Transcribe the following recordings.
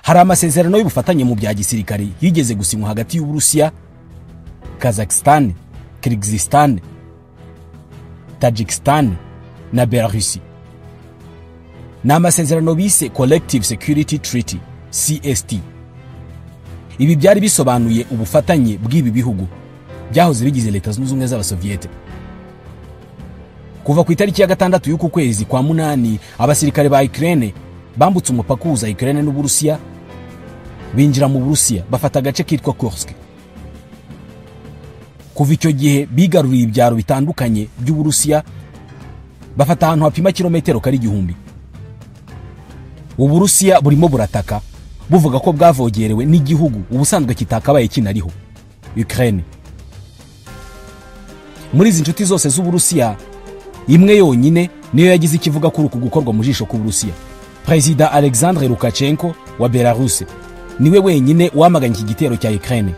Hari amasezerano y'ubufatanye mu bya gisirikare yigeze gusinywa hagati y'Uburusiya, Kazakhstan, Kyrgyzstan, Tajikistan na Belarus. Ni amasezerano bise Collective Security Treaty CST. Ibi byari bisobanuye ubufatanye bw'ibi bihugu byahoze bigize Leta Zunze Ubumwe z'Abasoviyete. Kuva ku itariki ya 6 y'uku kwezi kwa 8, abasirikare ba Ukraine bambutse umupaka uhuza Ukraine n'Uburusiya, binjira mu Burusiya bafata agace kitwa Kursk. Kuva icyo gihe bigaruriye ibyaro bitandukanye by'Uburusiya, bafata ahantu hapima kilometero kari 1000. Uburusiya burimo burataka buvuga ko bwavogerewe n'igihugu ubusanzwe kitakabaye kinariho, Ukraine. Muri izi nshuti zose z'Uburusiya, imwe yonyine niyo yagize ikivuga kuri uku gukorwa mu jisho k'Uburusiya. Perezida Alexandre Lukashenko wa Belarus niwe wenyine wamaganye iki gitero cya Ukraine.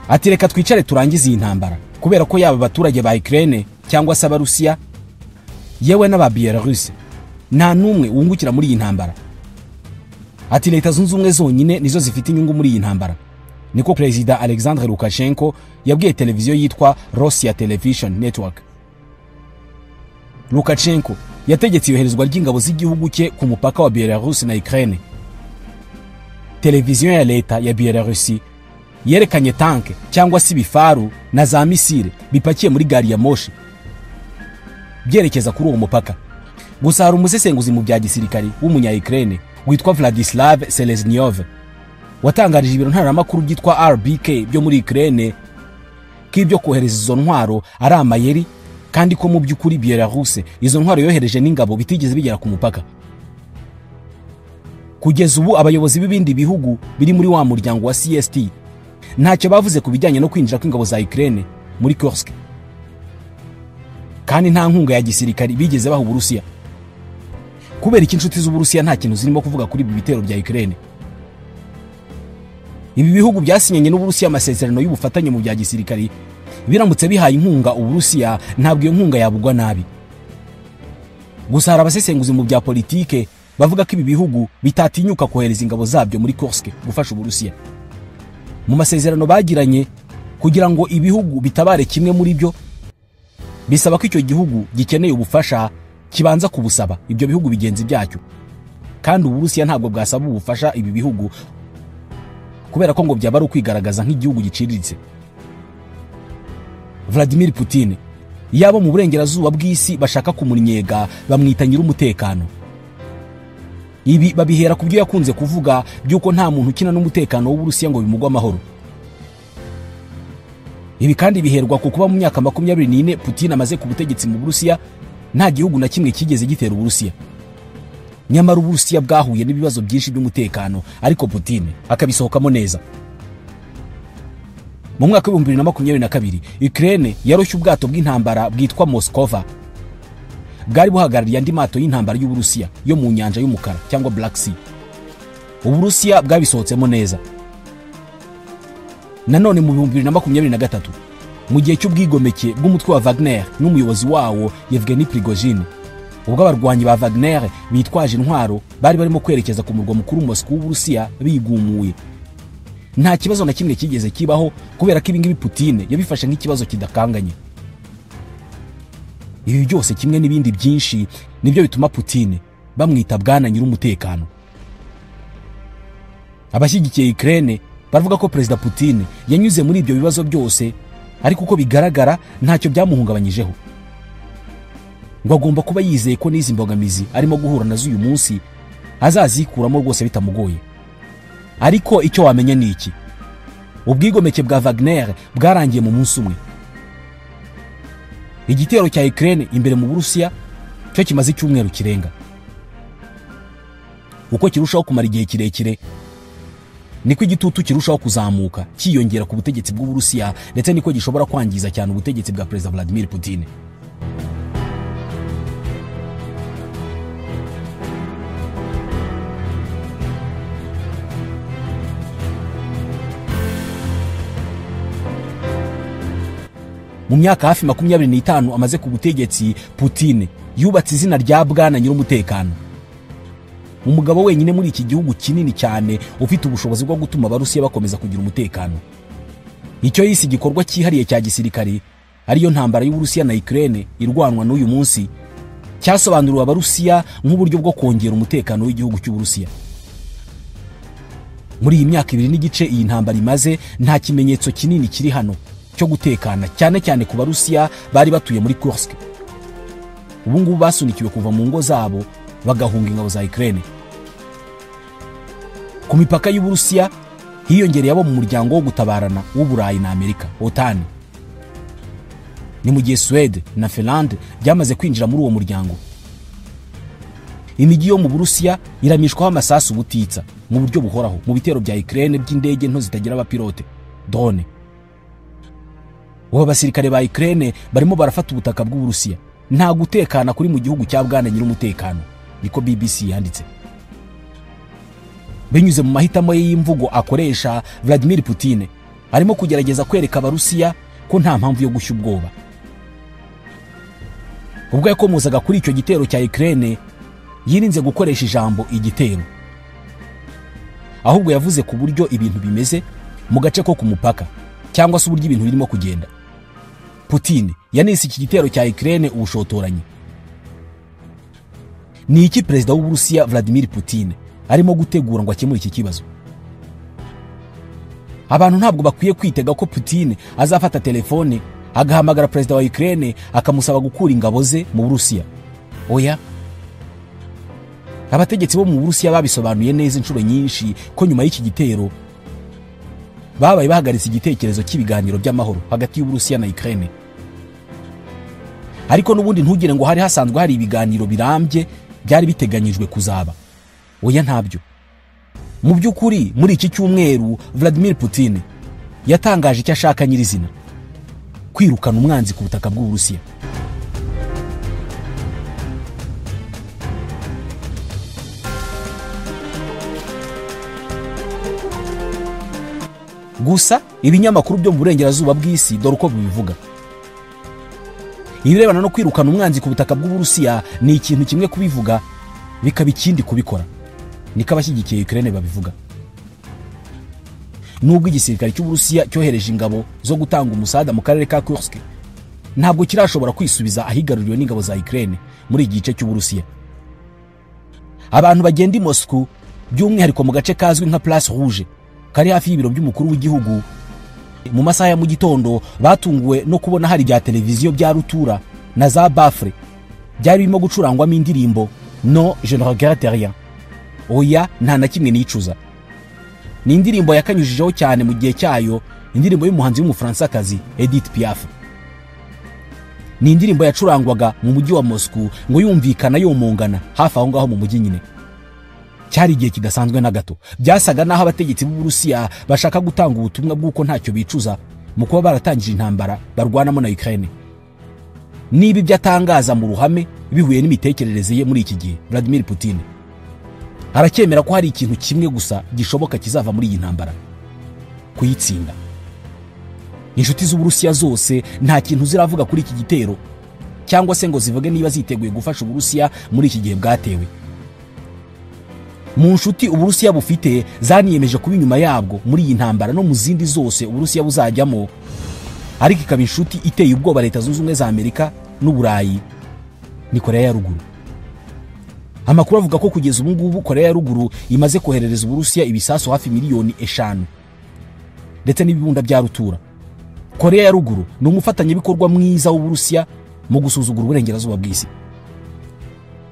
Ati reka twicare turangize iyi ntambara, kubera ko yaba abaturage ba Ukraine cyangwa se Abarusiya yewe n'aba Belarus nta numwe wungukira muri iyi ntambara. Ati Leta Zunze Ubumwe zonyine nizo zifite inyungu muri iyi ntambara. Niko Perezida Alexandre Lukashenko yabwiye televiziyo yitwa Russia Television Network. Lukashenko yategetse iyoherezwa ry'ingabo z'igihugu cye ku mupaka wa Belarus na Ukraine. Televiziyo ya leta ya Belarus yerekanye tanke cyangwa se ibifaru na za misile bipakiye muri gari ya moshi byerekeza kuri uwo mupaka. Gusa hari umusesenguzi mu bya gisirikari w'umunya Ukraine witwa Vladislav Seleznyov watangarije ibiro ntaramakuru byitwa RBK byo muri Ukraine ko ibyo kohereza izo ntwaro ari amayeri, kandi ko mu by'ukuri Belarus izo ntwaro yohereje n'ingabo bitigeze bigera ku mupaka. Kugeza ubu abayobozi b'ibindi bihugu biri muri wa muryango wa CST ntacyo bavuze ku bijyanye no kwinjira kw'ingabo za Ukraine muri Kursk, kandi nta nkunga ya gisirikari bigeze baha Uburusiya. Kubera iki inshuti z'Uburusiya nta kintu zirimo kuvuga kuri ibi bitero bya Ukraine? Ibi bihugu byasinyanye n'Uburusiya amasezerano y'ubufatanye mu bya gisirikari, biramutse bihaye inkunga Uburusiya ntabwo iyo nkunga yabugwa nabi. Gusa hari abasesenguzi mu bya politike bavuga ko ibi bihugu bitatinyuka kohereza ingabo zabyo muri Kursk gufasha Uburusiya. Mu masezerano bagiranye kugira ngo ibihugu bitabare kimwe muri byo, bisaba ko icyo gihugu gikeneye ubufasha kibanza kubusaba ibyo bihugu bigenzi byacyo. Kandi Uburusiya ntabwo bwasaba ubufasha ibi bihugu kubera ko ngo byaba ari ukwigaragaza nk'igihugu giciriritse. Vladimir Putin yabo mu burengerazuba bw'isi bashaka kumunyega bamwita nyir'umutekano. Ibi babihera ku byo yakunze kuvuga by'uko nta muntu ukina n'umutekano w'Uburusiya ngo bimugwe amahoro. Ibi kandi biherwa ku kuba mu myaka 24 Putin amaze ku butegetsi mu Burusiya nta gihugu na kimwe kigeze gitera Uburusiya. Nyamara Uburusiya bwahuye n'ibibazo byinshi by'umutekano, ariko Putin akabisohokamo neza. Mu mwaka wa 2022 Ukraine yaroshye ubwato bw'intambara bwitwa Moskova bwari buhagarariye andi mato y'intambara y'Uburusiya yo mu nyanja y'umukara cyangwa Black Sea. Uburusiya bwabisohotsemo neza. Nanone mu 2023 mu gihe cy'ubwigomeke bw'umutwe wa Wagner n'umuyobozi wawo Yevgeny Prigozhin, ubwo abarwanyi ba Wagner bitwaje intwaro bari barimo kwerekeza ku murwa mukuru Moscow w'Uburusiya bigumuye, nta kibazo na kimwe kigeze kibaho kubera ko ibingibi Putin yabifashe nk'ikibazo kidakanganye. Ibi byose kimwe n'ibindi byinshi nibyo bituma Putin bamwita bwana nyir'umutekano. Abashyigikiye Ukraine bavuga ko Perezida Putin yanyuze muri ibyo bibazo byose, ariko uko bigaragara ntacyo byamuhungabanyijeho. Ngo agomba kuba yizeye ko n'izi mbogamizi arimo guhura nazo uyu munsi azazikuramo rwose bitamugoye. Ariko icyo wamenya ni iki: ubwigomeke bwa Wagner bwarangiye mu munsi umwe. Igitero cya Ukraine imbere mu Burusiya cyo kimaze icyumweru kirenga. Uko kirushaho kumara igihe kirekire niko igitutu kirushaho kuzamuka cyiyongera ku butegetsi bw'Uburusiya, ndetse niko gishobora kwangiza cyane ubutegetsi bwa Perezida Vladimir Putin. Mu myaka hafi 25 amaze ku butegetsi, Putin yubatse izina rya bwana nyir'umutekano. Umugabo wenyine muri iki gihugu kinini cyane ufite ubushobozi bwo gutuma Abarusiya bakomeza kugira umutekano. Icyo yise igikorwa cyihariye cya gisirikare, ariyo ntambara y'Uburusiya na Ukraine irwanwa n'uyu munsi, cyasobanuriwe Abarusiya nk'uburyo bwo kongera umutekano w'igihugu cy'Uburusiya. Muri iyi myaka 2.5 iyi ntambara imaze, nta kimenyetso kinini kiri hano cyo gutekana, cyane cyane ku Barusiya bari batuye muri Kursk. Ubu ngubu basunikiwe kuva mu ngo zabo bagahunga ingabo za Ukraine. Ku mipaka y'Uburusiya hiyongereye abo mu muryango wo gutabarana w'Uburayi na Amerika, OTAN. Ni mu gihe Suède na Finlande byamaze kwinjira muri uwo muryango. Imijyi yo mu Burusiya iramishwaho amasasu butitsa mu buryo buhoraho mu bitero bya Ukraine by'indege nto zitagira abapilote, drone. Ubu abasirikare ba Ukraine barimo barafata ubutaka bw'Uburusiya. Nta gutekana kuri mu gihugu cya Bwana nyir'umutekano, niko BBC yanditse. Binyuze mu mahitamo ye y'imvugo akoresha, Vladimir Putin arimo kugerageza kwereka Abarusiya ko nta mpamvu yo gushya ubwoba. Ubwo yakomozaga kuri icyo gitero cya Ukraine, yirinze gukoresha ijambo igitero, ahubwo yavuze ku buryo ibintu bimeze mu gace ko ku mupaka, cyangwa se uburyo ibintu birimo kugenda. Putin yanise iki gitero cya Ukraine ubushotoranyi. Ni iki Perezida w'Uburusiya Vladimir Putin arimo gutegura ngo akemure iki kibazo? Abantu ntabwo bakwiye kwitega ko Putin azafata telefone agahamagara Perezida wa Ukraine akamusaba gukura ingabo ze mu Burusiya. Oya. Abategetsi bo mu Burusiya babisobanuye neza inshuro nyinshi ko nyuma y'iki gitero babaye bahagaritse igitekerezo cy'ibiganiro by'amahoro hagati y'Uburusiya na Ukraine. Ariko n'ubundi ntugire ngo hari hasanzwe hari ibiganiro birambye byari biteganyijwe kuzaba. Oya, ntabyo. Mu by'ukuri muri iki cyumweru Vladimir Putin yatangaje icyo ashaka nyirizina: kwirukana umwanzi ku butaka bw'Uburusiya. Gusa ibinyamakuru byo mu burengerazuba bw'isi dore uko bibivuga. Ibirebana no kwirukana umwanzi ku butaka bw'Uburusiya ni ikintu kimwe kubivuga, bikaba ikindi kubikora. Niko abashyigikiye Ukraine babivuga. Nubwo igisirikare cy'Uburusiya cyohereje ingabo zo gutanga umusada mu karere ka Kursk, ntabwo kirashobora kwisubiza ahigaruriwe n'ingabo za Ukraine muri iki gice cy'Uburusiya. Abantu bagenda i Moscow, by'umwihariko mu gace kazwi nka Place Rouge kari hafi y'ibiro by'umukuru w'igihugu, mu masaha ya mu gitondo batunguwe no kubona hari bya televiziyo bya rutura na za bafre byari birimo gucurangwamo indirimbo "Non, je ne regrette rien", oya nta na kimwe nicuza. Ni indirimbo yakanyujijeho cyane mu gihe cyayo, indirimbo y'umuhanzi w'umufaransakazi Edith Piaf. Ni indirimbo yacurangwaga mu mujyi wa Moscow ngo yumvikana yomongana hafi aho ngaho mu mujyi nyine. Cyari igihe kidasanzwe na gato. Byasaga naho abategetsi b'Uburusiya bashaka gutanga ubutumwa bw'uko ntacyo bicuza mu kuba baratangije intambara barwanamo na Ukraine. Niba ibyo atangaza mu ruhame bihuye n'imitekerereze ye muri iki gihe, Vladimir Putin aracyemera ko hari ikintu kimwe gusa gishoboka kizava muri iyi ntambara: kuyitsinda. Inshuti z'Uburusiya zose nta kintu ziravuga kuri iki gitero, cyangwa se ngo zivuge niba ziteguye gufasha Uburusiya muri iki gihe bwatewe. Mu nshuti Uburusiya bufite zaniyemeje kuba inyuma yabwo muri iyi ntambara no mu zindi zose Uburusiya buzajyamo, ariko ikaba inshuti iteye ubwoba Leta Zunze Ubumwe za Amerika n'Uburayi, ni Korea ya Ruguru. Amakuru avuga ko kugeza ubu ngubu Korea ya Ruguru imaze koherereza Uburusiya ibisasu hafi 5 miliyoni ndetse n'ibibunda bya rutura. Korea ya Ruguru ni umufatanyabikorwa mwiza w'Uburusiya mu gusuzugura uburengerazuba bw'isi.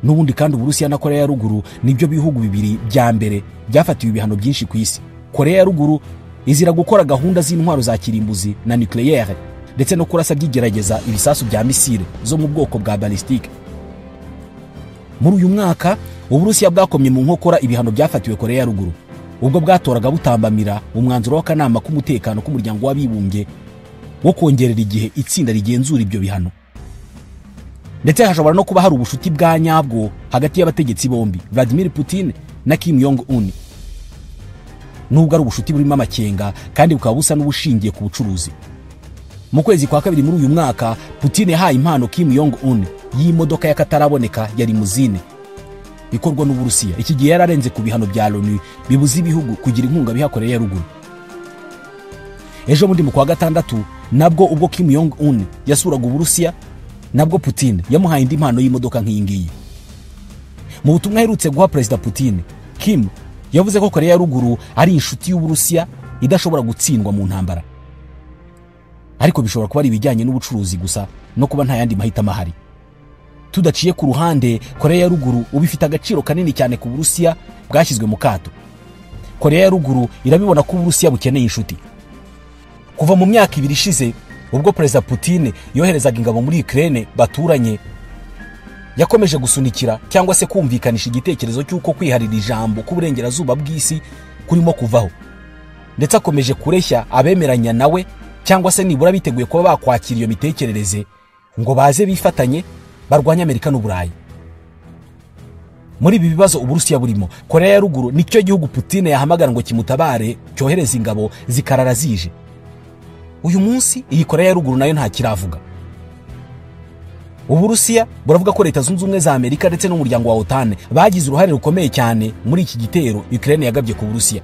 N'ubundi kandi Uburusiya na Korea ya Ruguru nibyo bihugu bibiri bya mbere byafatiwe ibihano byinshi ku isi. Korea ya Ruguru izira gukora gahunda z'intwaro za kirimbuzi na nucléaire, ndetse no kurasa byigerageza ibisasu bya misile zo mu bwoko bwa balistique. Muri uyu mwaka Uburusiya bwakomye mu nkokora ibihano byafatiwe Korea ya Ruguru ubwo bwatoraga butambamira umwanzuro w'akanama k'umutekano k'umuryango w'abibumbye wo kongerera igihe itsinda rigenzura ibyo bihano. Ndetse hashobora no kuba hari ubushuti bwa nyabwo hagati y'abategetsi bombi, Vladimir Putin na Kim Jong Un, nubwo ari ubushuti burimo amakenga kandi bukaba busa n'ubushingiye ku bucuruzi. Mu kwezi kwa kabiri muri uyu mwaka, Putin yahaye impano Kim Jong Un y'imodoka y'akataraboneka ya limousine. ikorwa n'Uburusiya. Iki gihe yararenze ku bihano bya Loni bibuza ibihugu kugira inkunga biha Korea ya Ruguru. Ejo bundi mu kwa gatandatu nabwo ubwo Kim Jong Un yasuraga Uburusiya, nabwo Putin yamuhaye indi mpano y'imodoka nk'iyi ngiyi. Mu butumwa aherutse guha Perezida Putin, Kim yavuze ko Korea ya Ruguru ari inshuti y'Uburusiya idashobora gutsindwa mu ntambara, ariko bishobora kuba ari ibijyanye n'ubucuruzi gusa no kuba nta yandi mahitamo ahari. Tudaciye ku ruhande, Korea ya Ruguru ubu ifite agaciro kanini cyane ku Burusiya bwashyizwe mu kato. Korea ya Ruguru irabibona ko Uburusiya bukeneye inshuti. Kuva mu myaka ibiri ishize ubwo Perezida Putin yoherezaga ingabo muri Ukraine baturanye, yakomeje gusunikira cyangwa se kumvikanisha igitekerezo cy'uko kwiharira ijambo k'uburengerazuba bw'isi kurimo kuvaho, ndetse akomeje kureshya abemeranya nawe cyangwa se nibura biteguye kuba bakwakira iyo mitekerereze ngo baze bifatanye barwanye Amerika n'Uburayi. Muri ibi bibazo Uburusiya burimo, Korea ya Ruguru nicyo gihugu Putin yahamagara ngo kimutabare, cyohereza ingabo zikarara zije. Uyu munsi iyi Korea ya Ruguru nayo nta kiravuga. Uburusiya buravuga ko Leta Zunze Ubumwe za Amerika ndetse n'umuryango wa OTAN bagize uruhare rukomeye cyane muri iki gitero Ukraine yagabye ku Burusiya.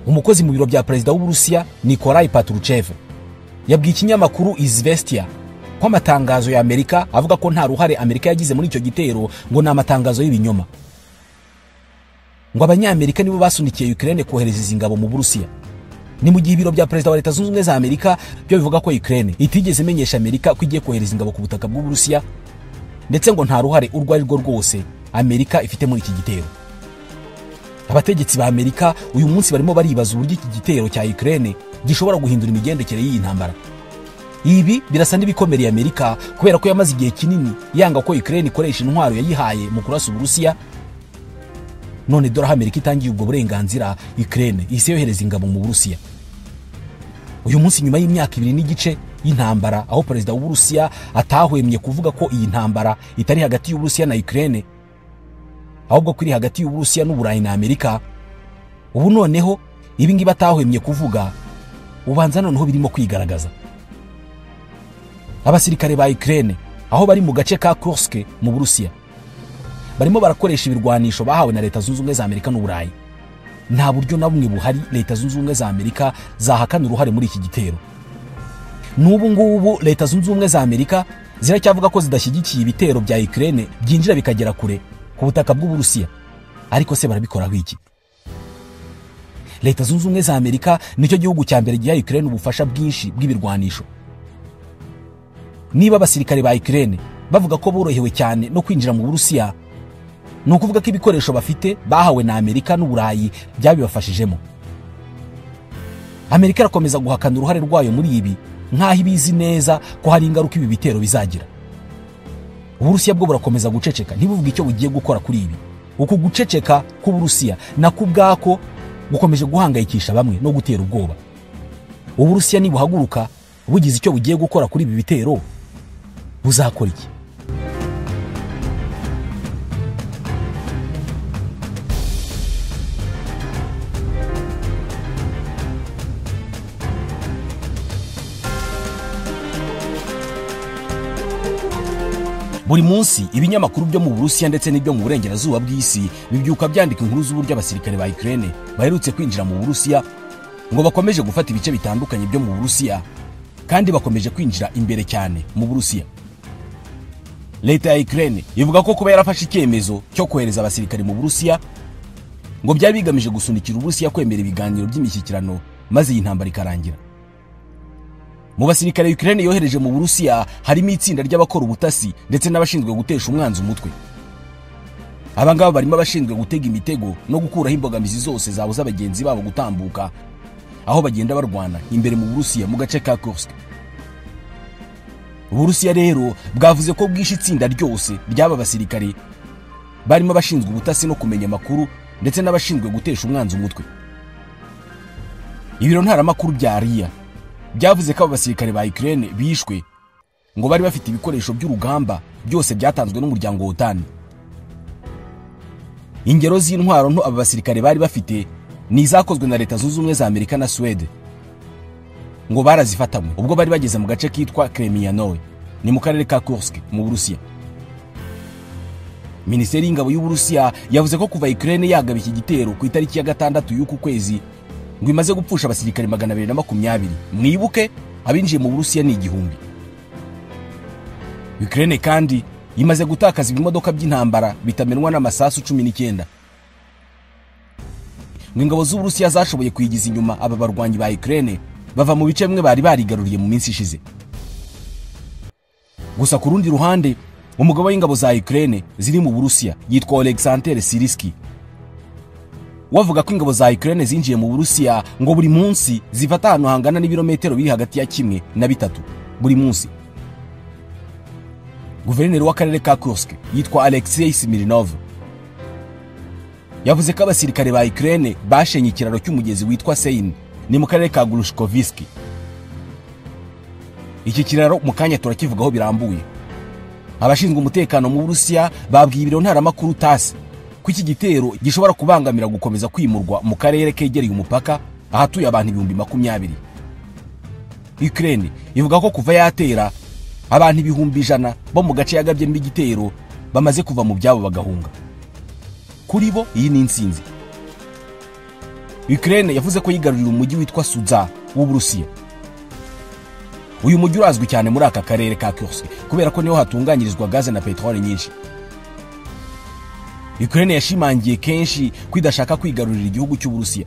Umukozi mu biro bya Perezida w'Uburusiya Nikolai Patruchev yabwiye ikinyamakuru Izvestia ko amatangazo ya Amerika avuga ko nta ruhare Amerika yagize muri icyo gitero ngo ni amatangazo y'ibinyoma, ngo abanyamerika nibo basunikiye Ukraine kohereza izi ngabo mu Burusiya. Ni mu gihe ibiro bya Perezida wa Leta Zunze Ubumwe za Amerika byo bivuga ko Ukraine itigeze imenyesha Amerika ko igiye kohereza ingabo ku butaka bw'Uburusiya, ndetse ngo nta ruhare urwo ari rwo rwose Amerika ifite muri iki gitero. Abategetsi ba Amerika uyu munsi barimo baribaza uburyo iki gitero cya Ukraine gishobora guhindura imigendekere y'iyi ntambara. Ibi birasa n'ibikomereye Amerika kubera ko yamaze igihe kinini yanga ko Ukraine ikoresha intwaro yayihaye mu kurasa Uburusiya. None dore aho Amerika itangiye ubwo burenganzira, Ukraine ihise yohereza ingabo mu Burusiya. Uyu munsi nyuma y'imyaka 2.5 y'intambara, aho Perezida w'Uburusiya atahwemye kuvuga ko iyi ntambara itari hagati y'Uburusiya na Ukraine, ahubwo ko iri hagati y'Uburusiya n'Uburayi na Amerika, ubu noneho ibi ngibi atahwemye kuvuga ubanza noneho birimo kwigaragaza. Abasirikare ba Ukraine aho bari mu gace ka Kursk mu Burusiya barimo barakoresha ibirwanisho bahawe na Leta Zunze Ubumwe za Amerika n'Uburayi. Nta buryo na bumwe buhari Leta Zunze Ubumwe za Amerika zahakana uruhare muri iki gitero. N'ubu ngubu Leta Zunze Ubumwe za Amerika ziracyavuga ko zidashyigikiye ibitero bya Ukraine byinjira bikagera kure ku butaka bw'Uburusiya, ariko se barabikoraho iki? Leta Zunze Ubumwe za Amerika nicyo gihugu cya mbere giha Ukraine ubufasha bwinshi bw'ibirwanisho. Niba abasirikare ba Ukraine bavuga ko borohewe cyane no kwinjira mu Burusiya, ni ukuvuga ko ibikoresho bafite bahawe na Amerika n'Uburayi byabibafashijemo. Amerika irakomeza guhakana uruhare rwayo muri ibi nk'aho ibizi neza ko hari ingaruka ibi bitero bizagira. Uburusiya bwo burakomeza guceceka, ntibuvuge icyo bugiye gukora kuri ibi. Uku guceceka k'Uburusiya nako ubwako gukomeje guhangayikisha bamwe no gutera ubwoba. Uburusiya nibuhaguruka bugize icyo bugiye gukora kuri ibi bitero, buzakora iki? Buri munsi ibinyamakuru byo mu Burusiya ndetse n'ibyo mu burengerazuba bw'isi bibyuka byandika inkuru z'uburyo abasirikare ba Ukraine baherutse kwinjira mu Burusiya, ngo bakomeje gufata ibice bitandukanye byo mu Burusiya kandi bakomeje kwinjira imbere cyane mu Burusiya. Leta ya Ukraine ivuga ko kuba yarafashe icyemezo cyo kohereza abasirikare mu Burusiya ngo byari bigamije gusunikira Uburusiya kwemera ibiganiro by'imishyikirano maze iyi ntambara ikarangira. Mu basirikare Ukraine yohereje mu Burusiya harimo itsinda ry'abakora ubutasi ndetse n'abashinzwe gutesha umwanzi umutwe. Aba ngaba barimo abashinzwe gutega imitego no gukuraho imbogamizi zose zabuza abagenzi babo gutambuka aho bagenda barwana imbere mu Burusiya mu gace ka Kursk. Uburusiya rero bwavuze ko bwishe itsinda ryose ry'aba basirikare barimo abashinzwe ubutasi no kumenya amakuru ndetse n'abashinzwe gutesha umwanzi umutwe. Ibiro ntaramakuru bya RIA byavuze ko abo basirikare ba Ukraine bishwe ngo bari bafite ibikoresho by'urugamba byose byatanzwe n'umuryango OTAN. Ingero z'intwaro nto aba basirikare bari bafite ni izakozwe na Leta Zunze Ubumwe za Amerika na Swede, ngo barazifatamwe ubwo bari bageze mu gace kitwa Kremyanoe, ni mu karere ka Kursk mu Burusiya. Minisiteri y'ingabo y'Uburusiya yavuze ko kuva Ukraine yagaba iki gitero ku itariki ya 6 y'uku kwezi ngo imaze gupfusha abasirikare 220. Mwibuke abinjiye mu Burusiya ni 1000. Ukraine kandi imaze gutakaza ibimodoka by'intambara bitamenwa n'amasasu 19. Ngo ingabo z'Uburusiya zashoboye kuyigiza inyuma aba barwanyi ba Ukraine bava mu bice bimwe bari barigaruriye mu minsi ishize. Gusa ku rundi ruhande, umugabo w'ingabo za Ukraine ziri mu Burusiya yitwa Alexander Siriski wavuga ko ingabo za Ukraine zinjiye mu Burusiya ngo buri munsi zifata ahantu hangana n'ibirometero biri hagati ya 1 na 3 buri munsi. Guverineri w'akarere ka Kursk yitwa Alexei Smirnov yavuze ko abasirikare ba Ukraine bashenye ikiraro cy'umugezi witwa Seine ni mu karere ka Glushkovsk. Iki kiraro mu kanya turakivugaho birambuye. Abashinzwe umutekano mu Burusiya babwiye ibiro ntaramakuru TASS ko iki gitero gishobora kubangamira gukomeza kwimurwa mu karere kegereye umupaka ahatuye abantu 20,000. Ukraine ivuga ko kuva yatera abantu 100,000 bo mu gace yagabyemo igitero bamaze kuva mu byabo bagahunga. Kuri bo iyi ni intsinzi. Ukraine yavuze ko yigarurira umujyi witwa Suza w'Uburusiya. Uyu mujyi urazwi cyane muri aka karere ka Kursk kubera ko niho hatunganyirizwa gaze na peteroli nyinshi. Ukraine yashimangiye kenshi ko idashaka kwigarurira igihugu cy'Uburusiya.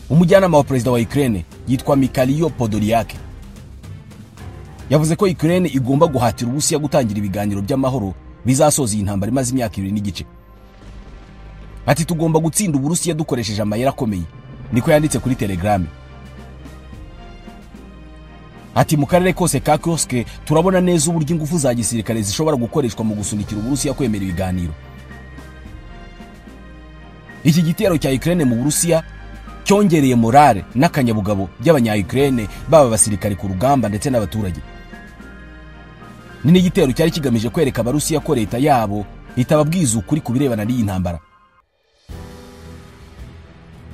Umujyanama wa perezida wa Ukraine yitwa Mikhailo Podolyak yavuze ko Ukraine igomba guhatira Uburusiya gutangira ibiganiro by'amahoro bizasoza iyi ntambara imaze imyaka 2.5. Ati tugomba gutsinda Uburusiya dukoresheje amayeri akomeye, niko yanditse kuri Telegram. Ati mu karere kose ka Kursk turabona neza uburyo ingufu za gisirikare zishobora gukoreshwa mu gusunikira Uburusiya kwemera ibiganiro. Iki gitero cya Ukraine mu Burusiya cyongereye morale n'akanyabugabo by'abanya Ukraine baba abasirikare ku rugamba ndetse n'abaturage. Ni n'igitero cyari kigamije kwereka Abarusiya ko leta yabo itababwiza ukuri ku birebana n'iyi ntambara.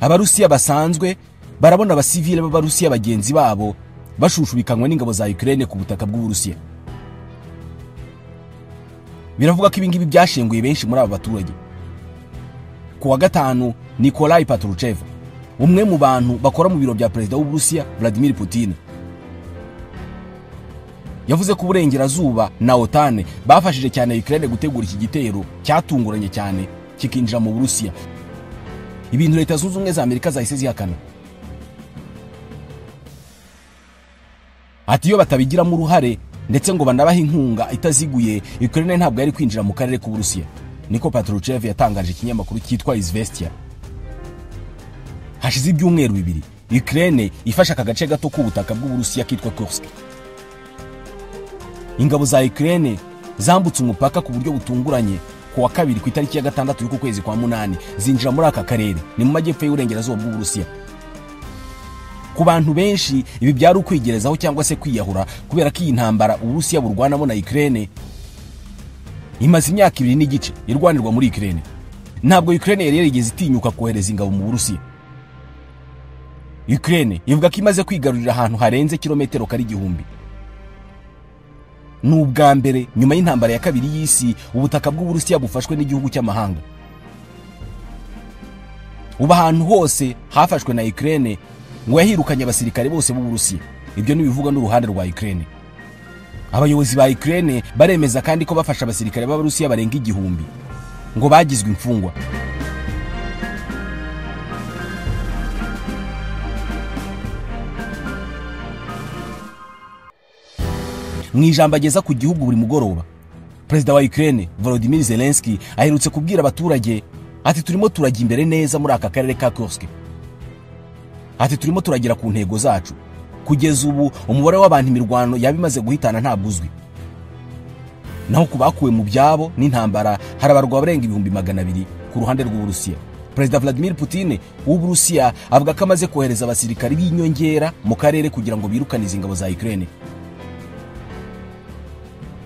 Abarusiya basanzwe barabona abasivile b'Abarusiya bagenzi babo bashushubikanywe n'ingabo za Ukraine ku butaka bw'Uburusiya. Biravuga ko ibingibi byashenguye benshi muri aba baturage. Ku wa gatanu, Nikolai Patruchev, umwe mu bantu bakora mu biro bya perezida w'Uburusiya Vladimir Putin, yavuze ko uburengerazuba na OTAN bafashije cyane Ukraine gutegura iki gitero cyatunguranye cyane kikinjira mu Burusiya, ibintu Leta Zunze Ubumwe za Amerika zahise zihakana. Ati iyo batabigiramo uruhare ndetse ngo banabaha inkunga itaziguye, Ukraine ntabwo yari kwinjira mu karere k'Uburusiya, niko Patruchev yatangaje ikinyamakuru cyitwa Izvestia. Hashize ibyumweru 2 Ukraine ifasha aka gace gato k'ubutaka bw'Uburusiya kitwa Kursk. Ingabo za Ukraine zambutse umupaka ku buryo butunguranye ku wa kabiri ku itariki ya 6 y'uku kwezi kwa 8 zinjira muri aka karere ni mu majyepfo y'uburengerazuba bw'Uburusiya. Ku bantu benshi ibi byari ukwigerezaho cyangwa se kwiyahura kubera ko iyi ntambara Uburusiya burwanamo na Ukraine imaze imyaka 2.5 irwanirwa muri Ukraine. Ntabwo Ukraine yari yarigeze itinyuka kohereza ingabo mu Burusiya. Ukraine ivuga ko imaze kwigarurira ahantu harenze kilometero kari 1000. Ni ubwa mbere nyuma y'intambara ya kabiri y'isi ubutaka bw'Uburusiya bufashwe n'igihugu cy'amahanga. Ubu ahantu hose hafashwe na Ukraine ngo yahirukanye abasirikare bose b'Uburusiya. Ibyo nibivuga n'uruhande rwa Ukraine. Abayobozi ba Ukraine baremeza kandi ko bafasha abasirikare b'Abarusiya barenga 1000 ngo bagizwe imfungwa. Mu ijambo ageza ku gihugu buri mugoroba, Perezida wa Ukraine Volodymyr Zelensky aherutse kubwira abaturage ati turimo turajya imbere neza muri aka karere ka Kursk. Ati turimo turagera ku ntego zacu. Kugeza ubu umubare w'abantu imirwano yabimaze guhitana ntabwo uzwi. Naho kubakuwe mu byabo n'intambara harabarwa abarenga 200,000 ku ruhande rw'Uburusiya. Perezida Vladimir Putin w'Uburusiya avuga ko amaze kohereza abasirikari b'inyongera mu karere kugira ngo birukane ingabo za Ukraine.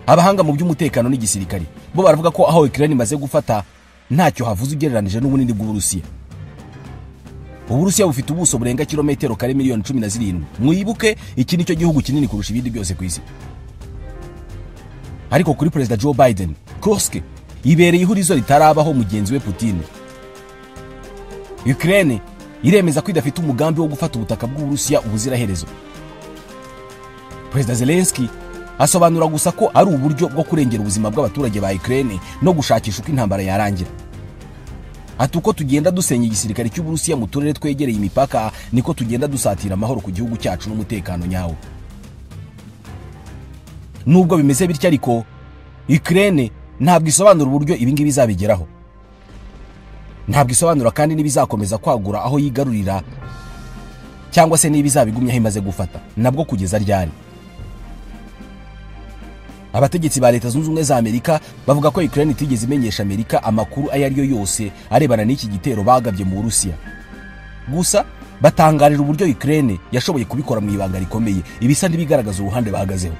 Abahanga mu by'umutekano n'igisirikari bo baravuga ko aho Ukraine imaze gufata ntacyo havuze ugereranije n'ubunini bw'Uburusiya. Uburusiya bufite ubuso burenga kilometero kare miliyoni 17. Mwibuke iki nicyo gihugu kinini kurusha ibindi byose ku isi. Ariko kuri Perezida Joe Biden, Kursk ibereye ihurizo ritarabaho mugenzi we Putin. Ukraine iremeza ko idafite umugambi wo gufata ubutaka bw'Uburusiya ubuziraherezo. Perezida Zelensky asobanura gusa ko ari uburyo bwo kurengera ubuzima bw'abaturage ba Ukraine no gushakisha uko intambara yarangira. Ati uko tugenda dusenya igisirikare cy'Uburusiya mu turere twegereye imipaka, niko tugenda dusatira amahoro ku gihugu cyacu n'umutekano nyawo. Nubwo bimeze bityo ariko, Ukraine ntabwo isobanura uburyo ibi ngibi bizabigeraho. Ntabwo isobanura kandi n'ibizakomeza kwagura aho yigarurira cyangwa se n'ibizabigumya aho imaze gufata, nabwo kugeza ryari. Abategetsi ba Leta Zunze Ubumwe za Amerika bavuga ko Ukraine itigeze imenyesha Amerika amakuru ayo ari yo yose arebana n'iki gitero bagabye mu Burusiya. Gusa batangarira uburyo Ukraine yashoboye kubikora mu ibanga rikomeye, ibisa n'ibigaragaza uruhande bahagazeho.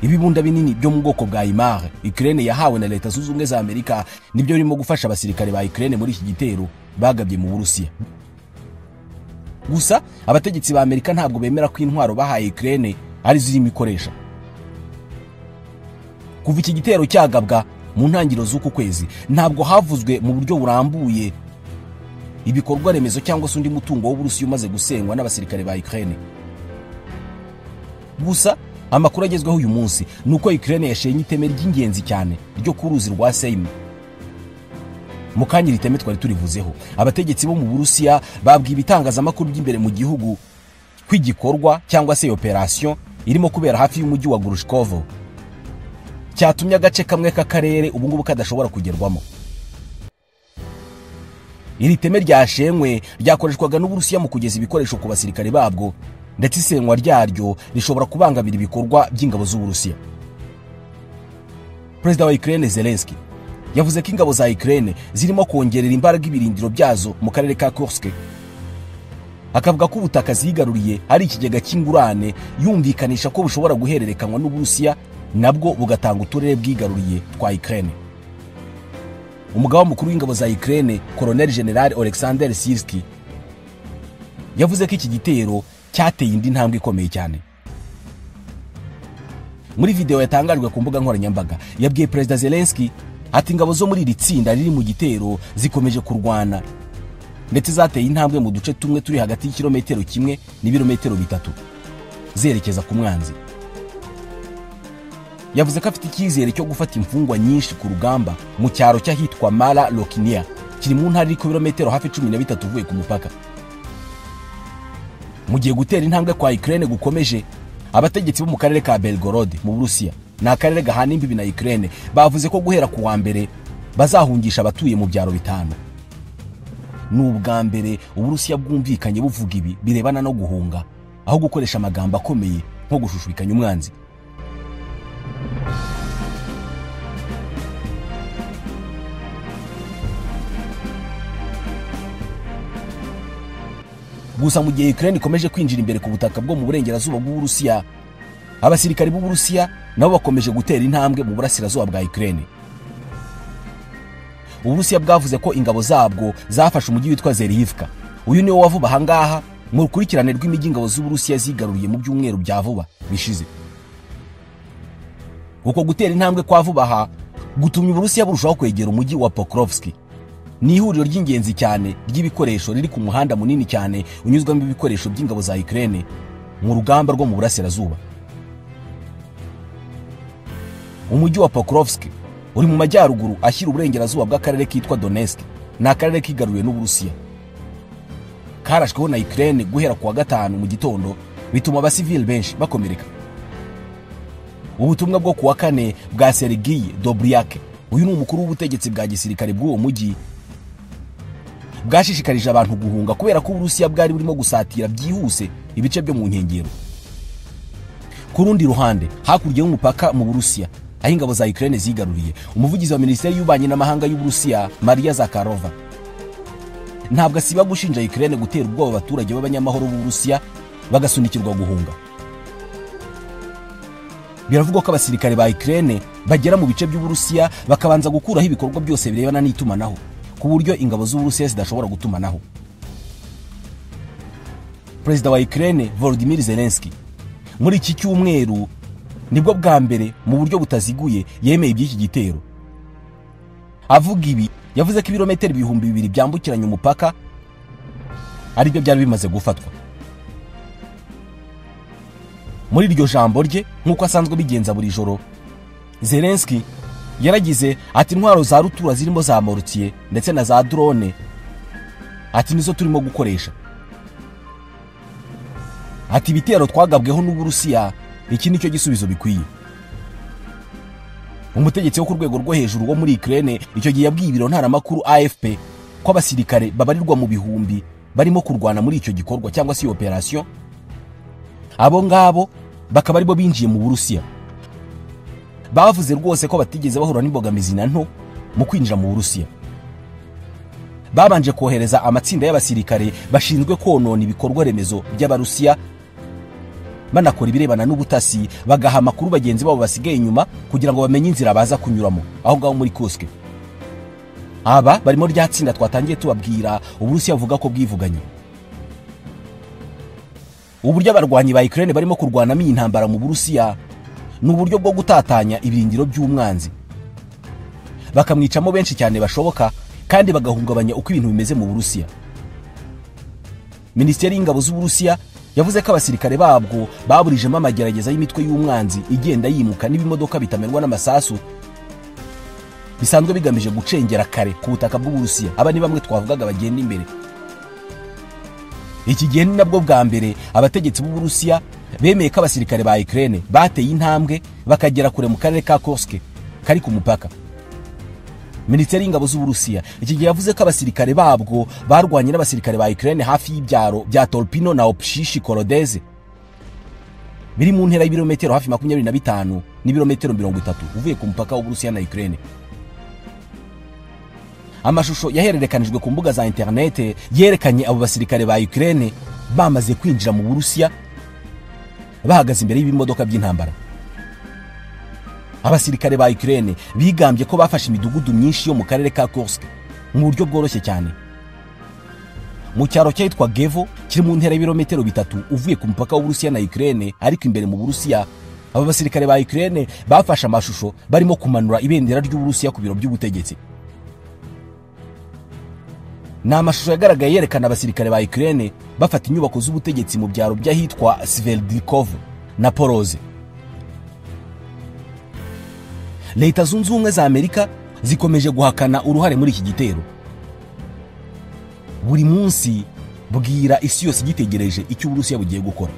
Ibibunda binini byo mu bwoko bwa Imar Ukraine yahawe na Leta Zunze Ubumwe za Amerika nibyo birimo gufasha abasirikare ba Ukraine muri iki gitero bagabye mu Burusiya. Gusa abategetsi ba Amerika ntabwo bemera ko intwaro bahaye Ukraine ari zirimo ikoresha. Kuva iki gitero cyagabwa mu ntangiriro z'uku kwezi, ntabwo havuzwe mu buryo burambuye ibikorwa remezo cyangwa se undi mutungo w'Uburusiya umaze gusenywa n'abasirikare ba Ukraine. Gusa amakuru agezweho uyu munsi nuko Ukraine yashenye iteme ry'ingenzi cyane ryo ku ruzi rwa Seim. Mu kanya iri teme twari turivuzeho, abategetsi bo mu Burusiya babwiye ibitangazamakuru by'imbere mu gihugu ko igikorwa cyangwa se operation irimo kubera hafi y'umujyi wa Grushkovo cyatumye agace kamwe k'akarere ubu ngubu kadashobora kugerwamo. Iri teme ryashenywe ryakoreshwaga n'Uburusiya mu kugeza ibikoresho ku basirikare babwo, ndetse isenywa ryaryo rishobora kubangamira ibikorwa by'ingabo z'Uburusiya. Perezida wa Ukraine Zelensky yavuze ko ingabo za Ukraine zirimo kongerera imbaraga ibirindiro byazo mu karere ka Kursk. Akavuga ko ubutaka zigaruriye ari ikigega cy'ingurane, yumvikanisha ko bushobora guhererekanywa n'Uburusiya nabwo bugatanga uturere bwigaruriye twa Ukraine. Umugaba mukuru w'ingabo za Ukraine, Colonel General Alexander Sirski, yavuze ko iki gitero cyateye indi ntambwe ikomeye cyane. Muri video yatangajwe ku mbuga nkoranyambaga, yabwiye Perezida Zelensky ati ingabo zo muri iri tsinda riri mu gitero zikomeje kurwana, ndetse zateye intambwe mu duce tumwe turi hagati y'ikirometero kimwe n'ibirometero 3 zerekeza ku mwanzi. Yavuze ko afite icyizere cyo gufata imfungwa nyinshi ku rugamba mu cyaro cy'ahitwa Mala Lokinia kiri mu ntara iri ku birometero hafi 13 uvuye ku mupaka. Mu gihe gutera intambwe kwa Ukraine gukomeje, abategetsi bo mu karere ka Belgorod mu Burusiya, ni akarere gahana imbibi na Ukraine, bavuze ko guhera ku wa mbere bazahungisha abatuye mu byaro 5. Ni ubwa mbere Uburusiya bwumvikanye buvuga ibi birebana no guhunga, aho gukoresha amagambo akomeye nko gushushubikanya umwanzi. Gusa mu gihe Ukraine ikomeje kwinjira imbere ku butaka bwo mu burengerazuba bw'Uburusiya, abasirikari b'Uburusiya nabo bakomeje gutera intambwe mu burasirazuba bwa Ukraine. Uburusiya bwavuze ko ingabo zabwo zafashe umujyi witwa Zerivka. Uyu niwo wavuba ahangaha mu rukurikirane rw'imijyi ingabo z'Uburusiya zigaruriye mu byumweru bya vuba bishize. Uko gutera intambwe kwa vuba aha gutumye Uburusiya burushaho kwegera umujyi wa Pokrovsk. Ni ihuriro ry'ingenzi cyane ry'ibikoresho riri ku muhanda munini cyane unyuzwamo ibikoresho by'ingabo za Ukraine mu rugamba rwo mu burasirazuba. Umujyi wa Pokrovsk uri mu majyaruguru ashyira uburengerazuba bw'akarere kitwa Donetsk, ni akarere kigaruriwe n'Uburusiya. Karashweho na Ukraine guhera ku wa gatanu mu gitondo, bituma abasivili benshi bakomereka. Ubutumwa bwo ku wa kane bwa Sergiy Dobryak, uyu ni umukuru w'ubutegetsi bwa gisirikare bw'uwo mujyi, bwashishikarije abantu guhunga kubera ko Uburusiya bwari burimo gusatira byihuse ibice byo mu nkengero. Ku rundi ruhande, hakurya y'umupaka mu Burusiya aho ingabo za Ukraine zigaruriye, umuvugizi wa Minisiteri y'Ububanyi n'Amahanga y'Uburusiya Maria Zakharova ntabwo asiba gushinja Ukraine gutera ubwoba abaturage b'abanyamahoro b'Uburusiya bagasunikirwa guhunga. Biravugwa ko abasirikare ba Ukraine bagera mu bice by'Uburusiya bakabanza gukuraho ibikorwa byose birebana n'itumanaho, ku buryo ingabo z'Uburusiya zidashobora gutumanaho. Perezida wa Ukraine Volodymyr Zelensky muri iki cyumweru Nibwo bwa mbere mu buryo butaziguye yemeye iby'iki gitero. Avuga ibi yavuze ko ibirometero 2000 byambukiranya umupaka aribyo byari bimaze gufatwa. Muri iryo jambo rye nk'uko asanzwe bigenza buri joro, Zelensky yaragize ati intwaro za rutura zirimo za mortier ndetse na za drone ati nizo turimo gukoresha. Ati ibitero twagabweho n'Uburusiya iki nicyo gisubizo bikwiye. Umutegetsi wo ku rwego rwo hejuru wo muri Ukraine icyo gihe yabwiye ibiro ntaramakuru AFP ko abasirikare babarirwa mu bihumbi barimo kurwana muri icyo gikorwa cyangwa se operation, abo ngabo bakaba aribo binjiye mu Burusiya. Bavuze rwose ko batigeze bahura n'imbogamizi na nto mu kwinjira mu Burusiya. Babanje kohereza amatsinda y'abasirikare bashinzwe konona ibikorwa remezo by'Abarusiya, banakora ibirebana n'ubutasi, bagaha amakuru bagenzi babo basigaye inyuma kugira ngo bamenye inzira baza kunyuramo aho ngaho muri Kursk. Aba barimo rya tsinda twatangiye tubabwira Uburusiya buvuga ko bwivuganye. Uburyo abarwanyi ba Ukraine barimo kurwanamo iyi ntambara mu Burusiya ni uburyo bwo gutatanya ibirindiro by'umwanzi, bakamwicamo benshi cyane bashoboka kandi bagahungabanya uko ibintu bimeze mu Burusiya. Minisiteri y'ingabo z'Uburusiya yavuze ko abasirikare babwo baburijemo amagerageza y'imitwe y'umwanzi igenda yimuka n'ibimodoka bitamenwa n'amasasu bisanzwe bigamije gucengera kare ku butaka bw'Uburusiya. Aba ni bamwe twavugaga bagenda imbere. Iki gihe ni nabwo bwa mbere abategetsi b'Uburusiya bemeye ko abasirikare ba Ukraine bateye intambwe bakagera kure mu karere ka Kursk kari ku mupaka. Minisiteri y'ingabo z'Uburusiya iki gihe yavuze ko abasirikare babwo barwanye n'abasirikare ba Ukraine hafi y'ibyaro bya Tolpino na Opshishi Korodeze biri mu ntera y'ibirometero hafi 25 n'ibirometero 30 uvuye ku mupaka w'Uburusiya na Ukraine. Amashusho yahererekanijwe ku mbuga za interinete yerekanye abo basirikare ba Ukraine bamaze kwinjira mu Burusiya bahagaze imbere y'ibimodoka by'intambara. Abasirikare ba Ukraine bigambye ko bafashe imidugudu myinshi yo mu karere ka Kursk mu buryo bworoshye cyane. Mu cyaro cyitwa Gevo kiri mu ntera y'ibirometero 3 uvuye ku mupaka w'Uburusiya na Ukraine ariko imbere mu Burusiya, aba basirikare ba Ukraine bafashe amashusho barimo kumanura ibendera ry'Uburusiya ku biro by'ubutegetsi. Ni amashusho yagaragaye yerekana abasirikare ba Ukraine bafata inyubako z'ubutegetsi mu byaro by'ahitwa Sverdlikov na Poroze. Leta Zunze Ubumwe za Amerika zikomeje guhakana uruhare muri iki gitero. Buri munsi bwira isi yose igitegereje icyo Uburusiya bugiye gukora.